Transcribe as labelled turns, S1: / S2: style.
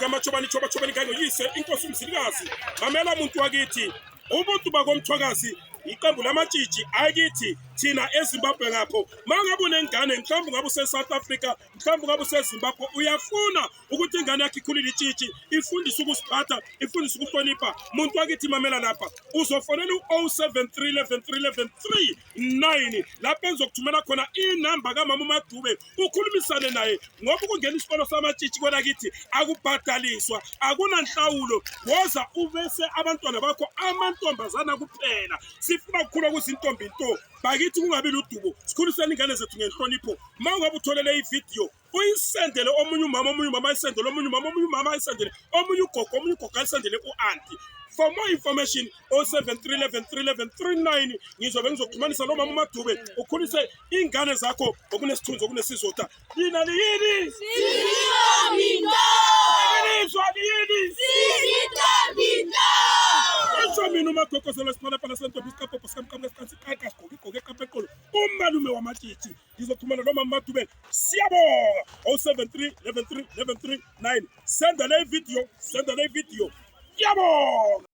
S1: kaMatshobane Tshobatshobane kangoyise inkosi uMzilikazi. Mamela muntu wakithi, ubuntu bakoMthwakazi iqembu lamatshitshi akithi thina eZimbabwe ngapho. Mangabe unengane mhlawumbe ungabe use-South Africa, mhlawumbe ungabe useZimbabwe, uyafuna ukuthi ingane yakho ikhulile itshitshi, ifundise ukusiphatha, ifundise ukuhlonipha. Muntu wakithi mamela lapha, uzofonela u-073 11 3 11 9 lapho engizokuthumela khona inamba kamama uMadube ukhulumisane naye, ngoba ukungena isikolo samatshitshi kwelakithi akubhadaliswa, akunanhlawulo. Woza ubese abantwana bakho amantombazana kuphela, sifuna ukukhula kuzintombi nto bakithi, kungabi ludubo. Sikhuliseni ingane zethu ngenhlonipho. Uma ungabe utholele ividiyo, uyisendele omunye umama, omunye umama ayisendele omunye umama, omunye umama ayisendele omunye ugogo, omunye ugogo ayisendele u-anti. For more information, 073 11 3 11 39, ngizobe ngizokuxhumanisa lo mama uMadube, ukhulise ingane zakho ngokunesithunzi, okunesizotha. Lina liyini? Lizwa liyini? Kusho mina uMagogo siphalaphala sentombi isiqaphopo sikamqamuka siqansi iqaqa sigqoke igqoke eqapha eqolo, umalume wamatshitshi. Ngizoxhumana noma Madube. Siyabonga. 073 11 3 11 3 9. Senda le video, senda le video. Ngiyabonga.